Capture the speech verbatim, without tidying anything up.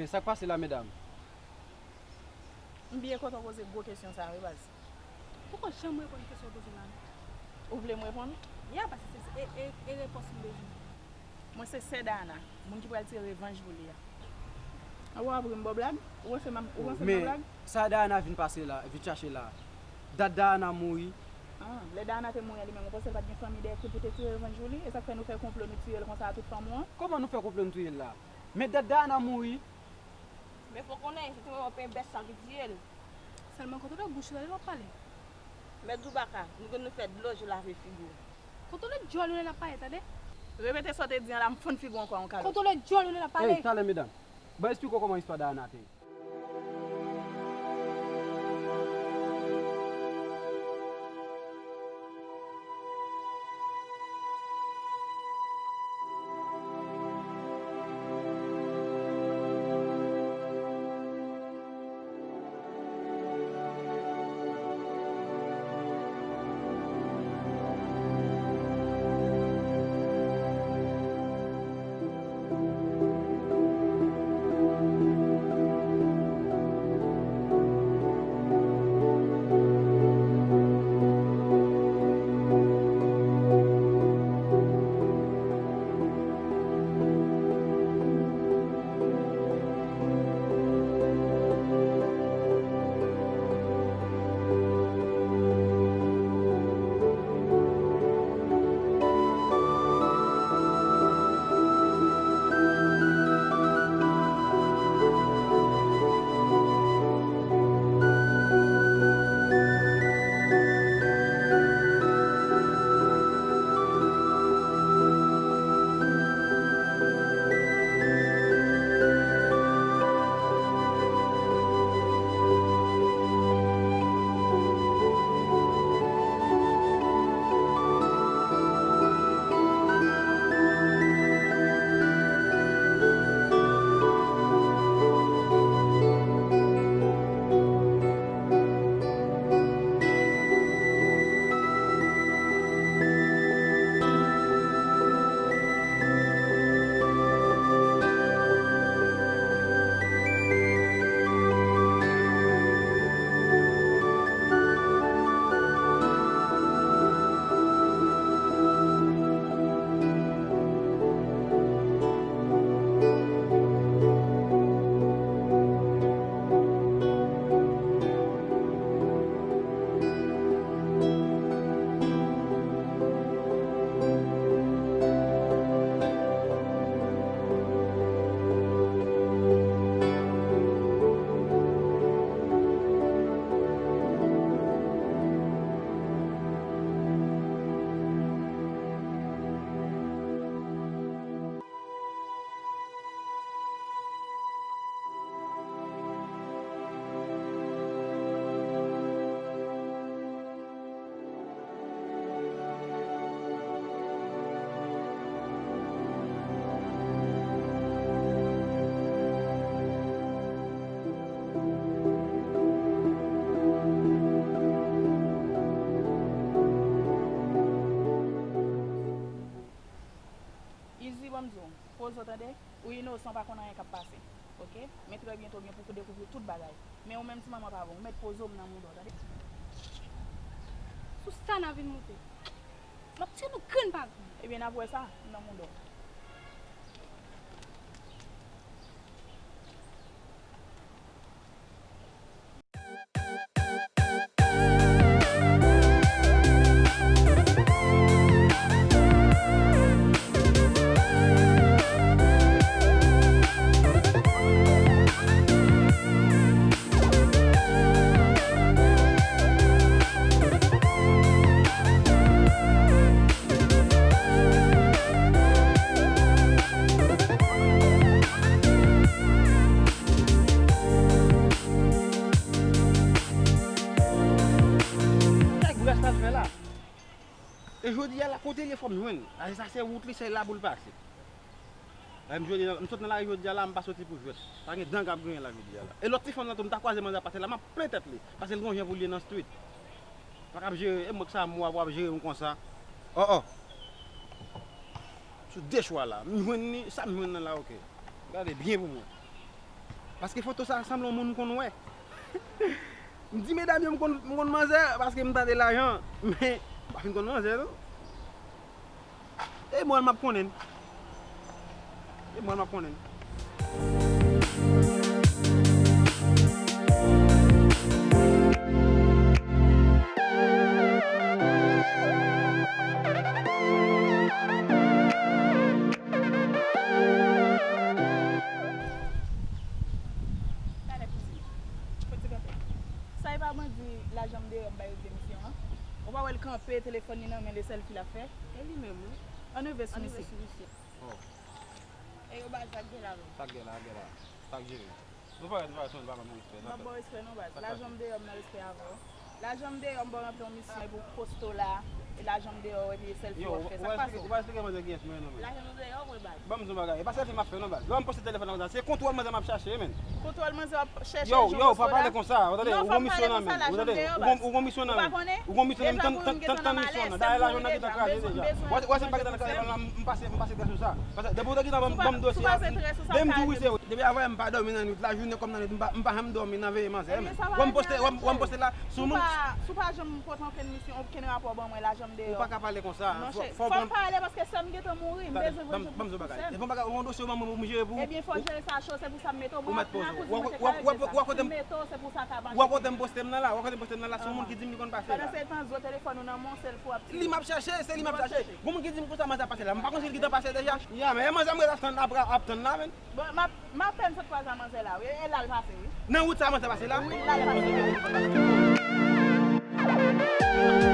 Sa k pase la, medam? M byen kontan w poze gwo kesyon sa a wi baz. Poko janm reponn kesyon w poze m la non. Ou vle m reponn? Ya, paske se e, e, e repons m bezwen. Mwen se sè Dayana, moun ki pral tire revanj pou li a. Ou ap ri m bò blag? Ou panse m ap- ou panse m nan blag? Men sa Dayana vin pase la, vin chache la. Dat Dayana mouri. Ah, lè Dayana te mouri a li menm, ou panse l pa t gen fanmi dèyè ki pou te tire revanj pou li? E sa k fè nou fè konplo nou tiye l konsa a tout fanm ou an? Kòman nou fè konplo nou touye l la? Men dat Dayana mouri. Men fò konnen se ti manman pen bèt sa ki tiye l. Sèlman kontwole bouch ou tande lè w ap pale. Mèt Zoubaka, nou gen nou fè dlo je lave figi w. Kontwole djòl ou lè n ap pale tande. Repete sa w te di an la, m fann figi w ankò yon kalòt. Kontwole djòl ou lè n ap pale. Ey, talè medam. Ban eksplike w kòman istwa Dayana te ye. Izi, ban m di w, poze w tande, ou inosan, w pa konn anyen k ap pase, oke? Men trè byento w gen pou w dekouvri tout bagay. Men ou menm ti manman pa bon, ou mèt poze w m nan mouda w tande. Sou sa n a vin moute. M ap tiye nou grenn pa grenn. Ebyen n ap wè sa, m nan mouda w. Kèk bras l al fè la. E jodi a la, kote l ye fò m jwenn. Paske sa se wout li, se la pou l pase. Lè m jodi a, m sot nan lari jodi a la, m pa soti pou jwèt. Pa gen dan k ap griyen la jodi a la. E lòt ti fanm nan tou, m ta kwaze manzè ap pase la, m ap plen tèt li. Paske l gon jan pou l ye nan street. Pa k ap jere, e mwen k sa mwa pou ap jere m konsa. Oh oh. Sou de chwa la, m jwenn li, sa m jwenn nan la oke. Gade byen pou mwen. Paske foto sa sanble yon moun m konn wè. M di medam yo m konn, m konn manzè paske m tande lajan, men m pa fin konn manzè non. E mwen m ap konnen. E mwen m ap konnen. Talè pitit. Kote kanpe? Sa e pa bandi lajan m deyò m ba yo demisyon an? Ou pa wè l kanpe, telefòn li nan men l, e sèlfi l ap fè? E li menm wi. An neve sou misye. Oh. E yo baz sa k gen la menm? Sa k gen la, gen la. Sa k jere. Nou pa, nou pa, nou pa ban m respè. M ap ba w respè non baz. Lajan m deyò m nan respè avè w. Lajan m deyò m ba w ranpli yon misyon epi w poste w la. E lajan m deyò epi e sèlfi w ap fè. Sa k pase w? Ou pa eksplike manzè kiyès mwen ye non men. Lajan m deyò mwen baz. Ban m di w yon bagay. E pa sèlfi m ap fè non baz. Lè w m poste telefòn nan konsa, se kontwòl manzè m ap chache men. Kontwòl manzè w ap chèche jan w poste w la. Yo, yo, pa pale konsa. Ou tande? Ou gon misyon nan men. Ou tande? Ou gon, ou gon misyon nan men. Ou gon misyon nan men. Tann, tann, tann misyon nan. Dayè lajan w nan ki tan kraze deja. Wè, wè se m pa gentan nan kay la, m pase, m pase tè sou sa. Paske depi w te gentan ban m, ban m dosye a, depi m di w wi se vre. Depi avanyè m pa dòmi nan nwit, lajounen kòm nan nwit, m pa, m pa janm dòmi nan veye manzè. Wè m poste, wè m, wè m poste la sou moun. Si w pa janm pote okenn misyon, okenn rapò ban mwen, lajan m deyò. Ou pa ka pale konsa. Fò, fò w pale paske sè m gentan mouri, m bezwen pran jan pou sè m. Bon bagay, ou gon dosye ban mwen pou m jere pou ou. Ebyen, fò w jere sa cho, se pou sa m mete w. Ou mèt poze w. Ou wè kote m poste m nan la, ou wè kote m poste m nan la, se yon moun ki di m li konn pase la. Pandan se tan, zo telefòn ou nan men w, sèlfi w ap tire. Li m ap chache, se li m ap chache. Gon moun ki di m konsa manzè ap pase la. M pa konn si l gentan pase deja. Ya, men e manzè m ret ap tann, ap, ap tann la, men. Bon, m ap, m apèn sot kwaze a manzè la, wi. E la l pase, wi. Nan wout sa manzè pase la? Wi, la l pase.